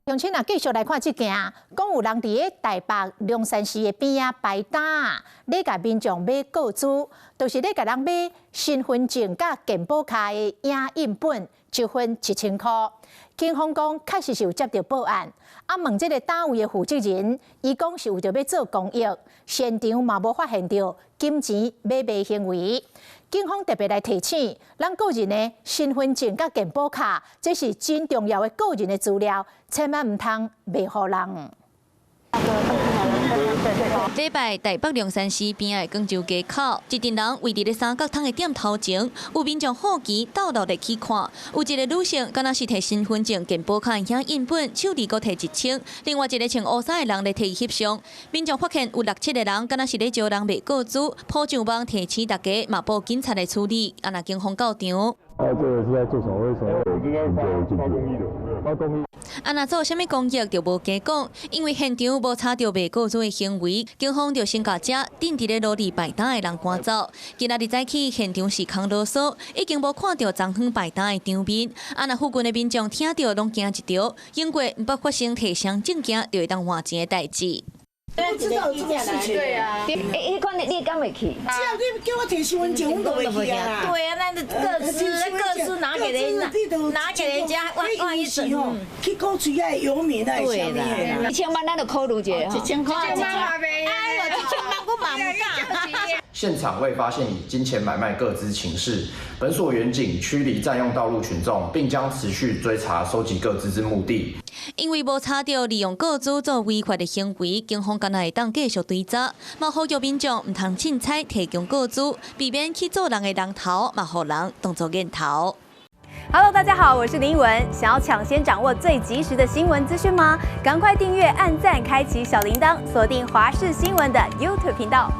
鄉親啊，繼續來看這件，講有人佇咧台北龍山寺的邊仔擺擔，咧共民眾買個資，就是咧共人買身份證佮健保卡的影印本，一份1000箍。警方講確實是有接著報案，啊問這个單位的負責人，伊講是為著欲做公益，現場嘛無發現著金錢買賣行為。警方特別來提醒，咱個人的身份證佮健保卡，這是真重要的個人的資料，千萬毋通賣予人。禮拜台北龍山寺邊仔的廣州街口，一陣人圍佇咧三角窗的店頭前，有民眾好奇鬥落來去看，有一个女性敢若是提身份證、健保卡影印本，手裡閣提1000，另外一个穿烏衫的人咧替伊翕相。民眾發現有六七个人，敢若是咧招人賣個資，鋪上網提醒大家，嘛報警察來處理。啊，若警方到場。啊，這个是在做什麼？為什麼會進去？發公益。啊，若做啥物公益就無加講，因為現場無查著賣個資的行為，警方就先共遮佇佇咧努力擺擔的人趕走。今仔日早起現場是空囉嗦，已經無看著昨昏擺擔的場面。啊，若附近的民眾聽著攏驚一趒，英國毋捌發生提箱證件就會當換錢的代誌。知道這個事情。對啊。欸，彼款你敢會去？只要你叫我提身份證，阮就袂去啊。對啊，咱個資，個資拿給人，拿給人家，萬一是吼，去鼓吹遐遊民啊，對啦。1000萬，咱就考慮一下。1000塊，1000萬哎呦，1000萬我嘛毋敢。現場未發現以金錢買賣個資情事，本所員警驅離佔用道路群眾，並將持續追查收集個資之目的。因為無查著利用個資做違法的行為，警方敢若會當繼續追查，嘛呼籲民眾毋通凊彩提供個資，避免去做人的人頭，嘛予人當做癮頭。 Hello，大家好，我是林文。想要搶先掌握最及時的新聞資訊嗎？趕快訂閱、按讚、開啟小鈴鐺，鎖定華視新聞的 YouTube 頻道。